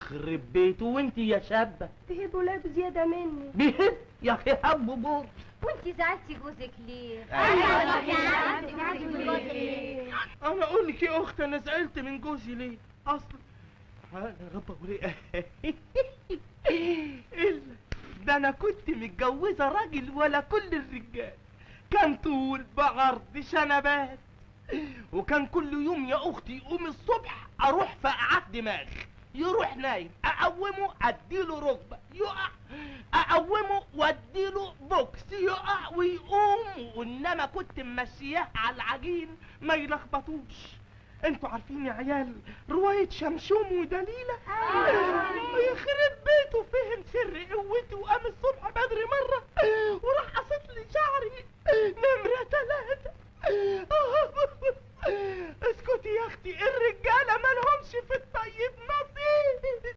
يخرب بيته. وانت يا شابه؟ بيهب ولاده زيادة مني. بيهب يا اخي، هب بور. وانت زعلتي جوزك ليه؟ انا اقول لك يا اختي انا زعلت من جوزي ليه؟ اصل يا رب اقول ايه ده، انا كنت متجوزة راجل ولا كل الرجال، كان طول بعرض شنبات، وكان كل يوم يا اختي يقوم الصبح اروح فقعات دماغ، يروح نايم اقومه اديله ركبه يقع، اقومه واديله بوكس يقع ويقوم، وانما كنت ممشياه على العجين ما يلخبطوش. انتوا عارفين يا عيال رواية شمشوم ودليلة؟